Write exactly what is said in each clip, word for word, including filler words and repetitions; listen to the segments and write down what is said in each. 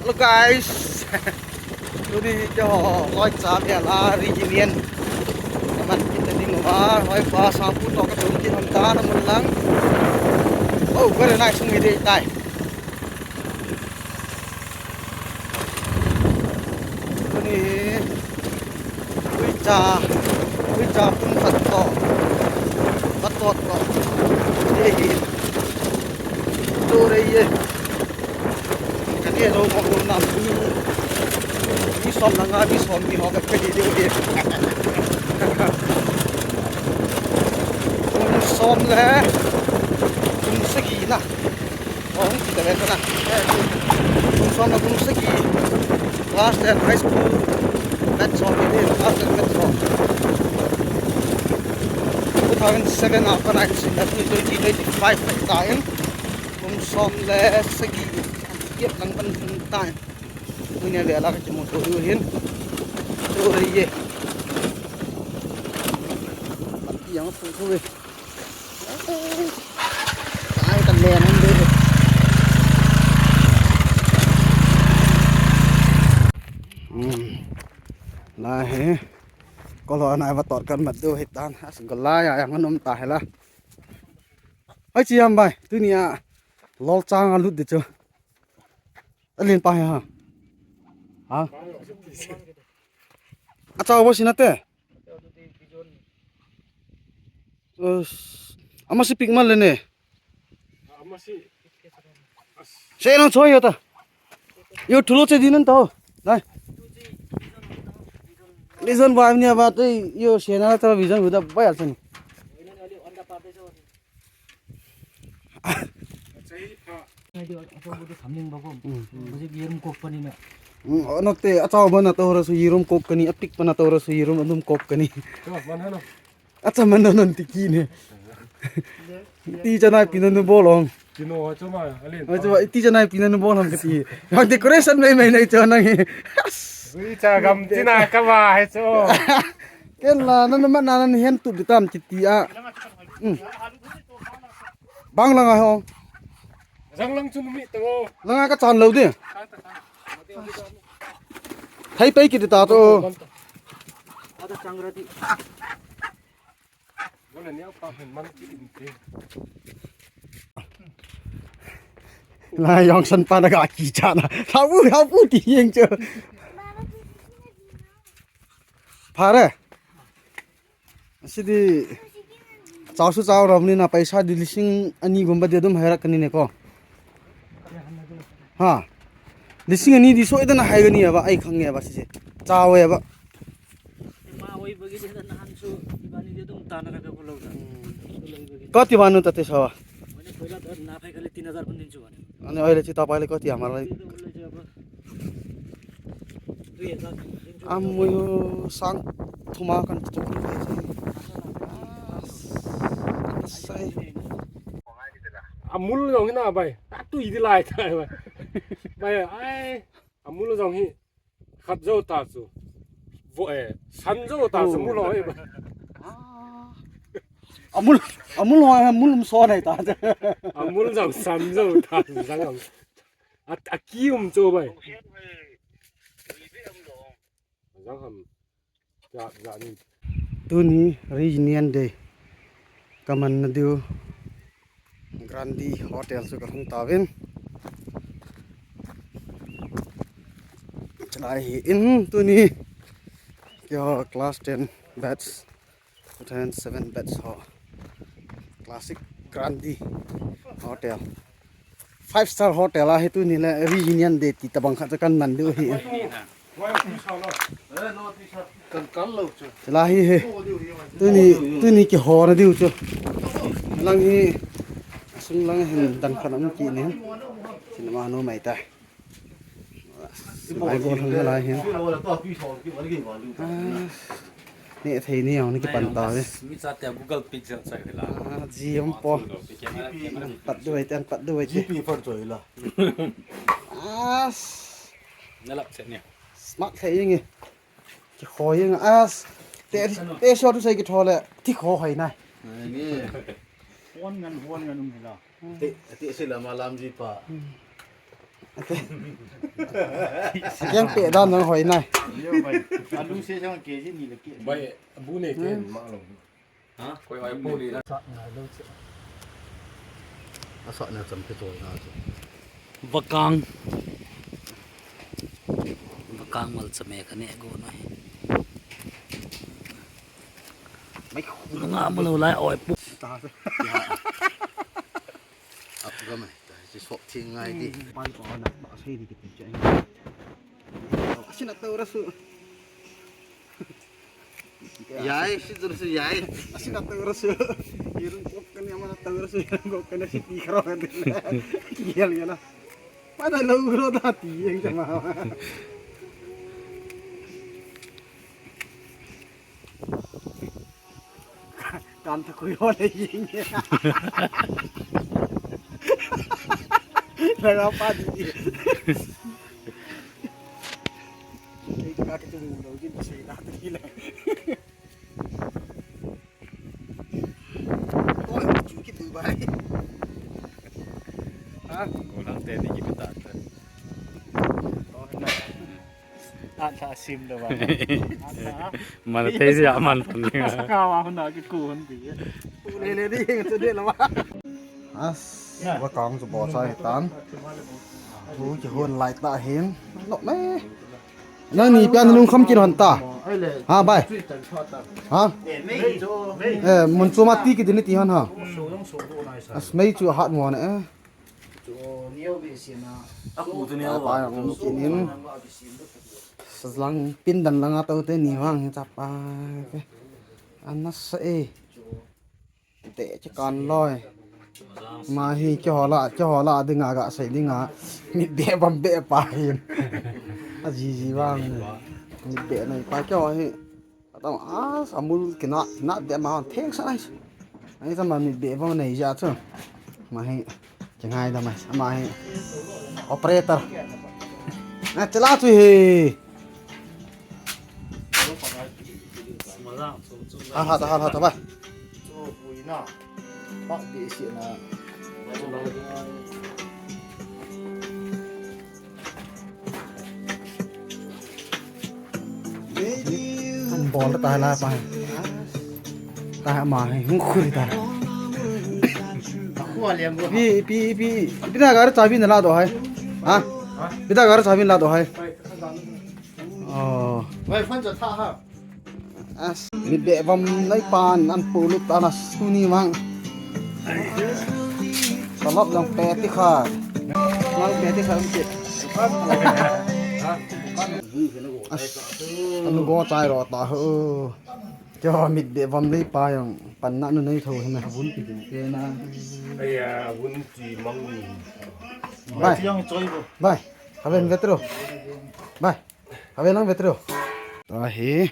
Hello guys. Tuni hi keiho loicha bel a reunion kaman kit ding uva, loipa Sangpu toh katum kit hon tan amun lang. Oh, very nice, sung hi dei tai. Tuni hi uicha, uicha pung khat toh, khat toh toh. Hei hi. Tu rei ye. Ka ne lo mo lo na mi. Mi som na nga, mi som ni ho ka ka di de. Kum som le kum sagi na. Oh, hung ti ta le ta na. Kum som na kum sagi. Class ten high school. Batch som ni, class ten batch som. Two thousand seven apa na, twenty twenty-five na ta in. Kum som le sagi. Kiep lang pan pan ta in. Tunia ve la ka kimu to u hin. To re ye. Yang pu pu ve. Ai, kan le nan de. Hmm. La he. Ko lo na va tot kan mat do he tan. As ko la ya yang nom ta he la. Ai chi yam bai. Tunia lol chang a lut de chu. Alen pa he ha. Ha? Achaoba si nate. Us, ama si pik mal le ne. Se nang choi yo ta. Yo thulo che di nan to. Nai. Reason ba ni ba te yo se na ta vision hu da ba ya sen. Ano te, achaoba na to ra su yirum kok kani, apik pa na to ra su yirum anum kok kani. Acha man non ti ki ne. Ti chanai pi nanu bol ong. Kino chu ma, alen. Oi chu ti chanai pi nanu bol ong kati. Ang decoration mai mai nai chu nang hi. Ui cha gam tina ka ba he chu. Ken la nan ma nan hen tu bitam kiti a. Bang langa ho. Jang lang chu mi to. Langa ka chan lo de. Thai pai kiti ta to. Ada changra di. La yong san pa na ga ki cha na. Habu habu ti yeng che. Phare. Sidi. Chao su chao ram ni na paisa di lising ani gumba di dum hairak kani ne ko. Ha. Lising ani di soi da na hai gani ba ai khang ne ba si. Chao ya ba. Ima oi bagi de na han su ibani de dum ta na ka ko lo da. Ko ti ba nu ta te sa ba. Ani oi le chi ta pai le ko ti amar lai. Amuyo sang thuma kan tu. Sai. Amul jong hina bai. Ta tu idi lai ta bai. Bai ai. Amul jong hi. Khat jo ta chu. Vo e. San jo ta chu mul ho e bai. Amul, amul ho, amul um so nai ta. Amul jong san jo ta chu jang am. A, a ki um cho bai. Jang ham. Ja, ja ni. Tuni reunion day. Kaman na diu. Grandi Hotel chu ka hung tauvin. Chulai hi in tuni. Keiho class ten batch. Two thousand seven batch ho. Classic Grandi Hotel. Five star hotel a hi tuni le reunion day ti tabang khat kan man diu hi. Chulai hi hi. Tuni, tuni kihona diu chu. Lang hi. Sung lang hin dan khat um ki ni. Cinema nu mai ta. Lai bol hang lai hin. Ah, ne thei ni ang ni kipan ta ve. Mi cha te Google Pixel chai la. Ah, ji um po. Pat duai te, pat duai te. G P phone choi la. Ah. Na lap che ni. Smart thei nge. Ki khoi nge. Ah. Te, te short sai ki thole. Ti kho hoi nai. Nge. Huan ngan, huan ngan um hila. Te, te sila malam ji pa. Akeng pe dan nang hoi nai. Alu se sang ke ji ni le ke. Bai, bu nei te ma lo. Ha? Koi hoi bu ni na. Asa na cham ke to na chu. Vakang. Vakang mal chame ka ne go na he. Mai khu nga ma lo lai oi pu. Ap ga mai. Chi sok thing ngai di. Pai ko na ba sei di kiti che. Asina tau rasu. Yai, si tau rasu yai. Asina tau rasu. Irung kop kani ama tau rasu, irung kop kani si ti karo kan. Yel yela. Pada lo ro da ti yang sama. Kan ta khui ho le yin. Langa pa di. Ei ka ke tu lo yin se na ti le. Oi, chu ki tu bai. Ha? Ko lang te ni ki ta ta. An tha sim lo ba. An tha. Mal te sia man pan ni. Sa ka wa hun na ki ku hun bi. Tu le le di chu de lo ba. As, vakang chu bo chai tan. Thu ki hon lai ta hin. No me. Nang ni pian lung kham kin hon ta. Ha bai. Ha? Eh, mun chu ma ti ki din ti hon ha. As mei chu hat mo ne. Chu neo be sina. A ku chu neo. Pa yang ki nin. Sazlang pin dan langa tau te ni vang hi chapa. Ana sa e. Te che kan loi. Ma hi ke hola, ke hola dinga ga sei dinga. Mi be bam be pa hin. A ji ji vang. Mi be nei pa ke ho hi. Atam a, samul kina, kina de ma theng sa nai. Ai sa ma mi be ba nei ja chu. Ma hi, chengai da mai, ma hi. Operator. Na chala chu hi. Ha ha ha ha ba. Kan bol ta la pa. Ta ma hai hung khuri ta. Pi pi pi pi da gar chabi na la do hai. Ha? Pi da gar chabi la do hai. Oh. Vai fan cha tha ha. As, mi be vam nai pan an pu lut ta na su ni mang. Salap lang pe ti kha. Mang pe ti kha ang ti. As, anu go chai ro ta ho. Cho mit be vam nai pa yang pan na nu nai tho hi me. Bun ti ke na. Aya, bun ti mang ni. Bai. Yang choi bo. Bai. Haben vetro. Bai. Ave lang vetro. Ta hi.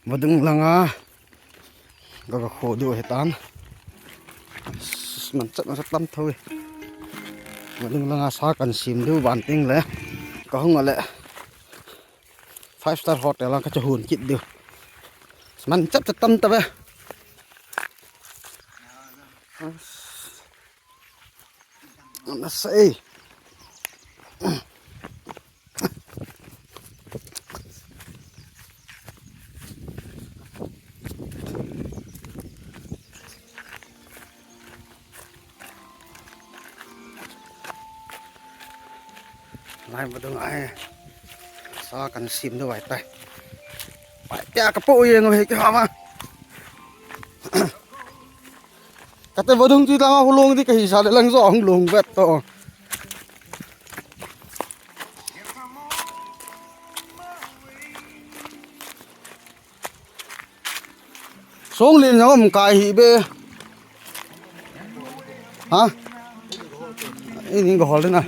Vadung langa. Ga ga kho du he tan. Man chat man chat tam tho e. Vadung langa sa kan sim du ban ting le. Ka hung ale. Five star hotel ka chahun kit du. Man chat chat tam ta ve. Ana sei. Lai vadung ai. Sa kan sim du vai tai. Vai tia ka po ye ngo he ki ha ma. Kate vadung chu langa hulung di kahi sa le lang jo hung lung vet to. Song lin jong um kai hi be. Ha? Ini go hol na.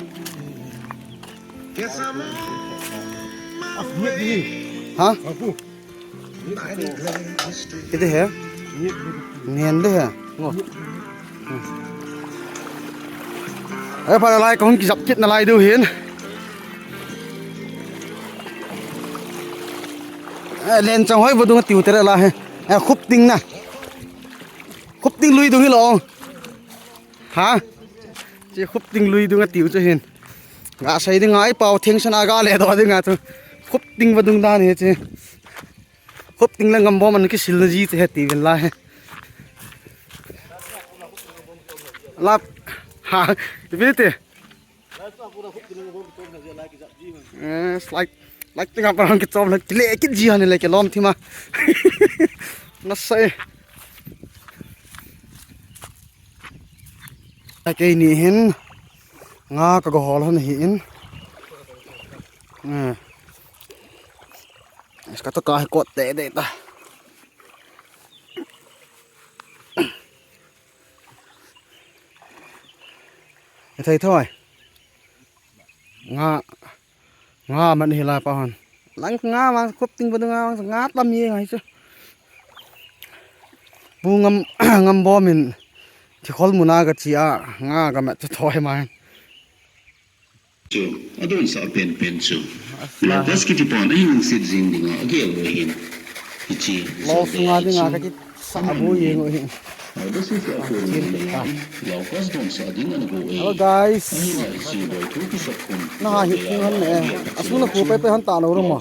Ha? Ite he? Nien de he. Ngo. Ai, pha lai kong ki jap kit na lai du hin. Ai, len chang hoi vadung tiu tere la he. Ai, khup ting na. Khup ting lui dung hi lo. Ha? Chi khup ting lui dung tiu che hin. Ga sei ding a, i pau theng sana ga le do ding a chu. Khop ting vadung dan hi chu. Khop ting le ngam bom an kisil na ji chu he ti vel la he. Lap. Ha. Ipi ti. Eh, slide. Slide ting a parang kichom le kile kit ji han le kilom thima. Nasai. Keini hin nga ka go hol han hi in. Eh. Ka to ka hi kot te de ta. Thei thoi. Nga, nga man hi la pa hon. Lang nga ma khop ting ba nga, nga tam ye ngai chu. Bu ngam, ngam bom in thi khol muna ka chi a, nga ka mat chu thoi ma. Chu, adon sa pen pen chu. Locust kiti pan ahin sit jing dinga, agel lo hin. Hichi, lo sunga dinga ka kit sa abu ye ngo hin. Hello guys. Na ha hi king han ne. Asung na khu pe pe han ta lo ro mo.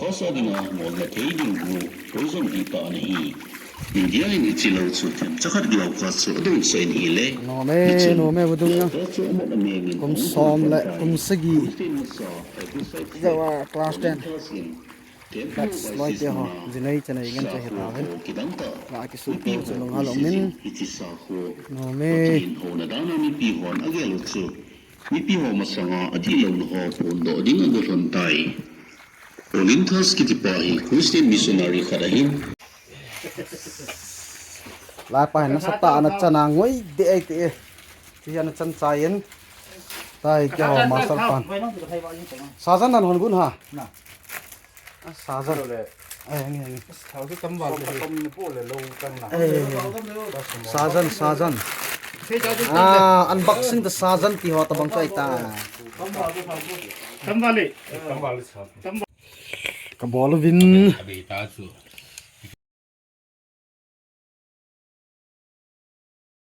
India in hichi lo chu themcha khat Locust chu adon sa in hile. Nome, nome vadung ya. Kum som le kum sagi. Jawa class ten. Loite ho, jinei chanei ngen cha hita ven. La kisupi chu nung halom in. Nome. Mipi ho masanga adih louna ho phondoh ding ago lhon tai. Olinthus kiti pa hi Christian missionary khat ahin. Lai pa hin nasatah a ana chan a ngoi deh e ti e. Ti ana chan chai in. Tai keiho master pan. Sajan nan hon gun ha. Sajan. Eh, nge, nge. Sajan, sajan. Ah, unboxing the sajan ti ho tabang kai ta. Ka bol uvin.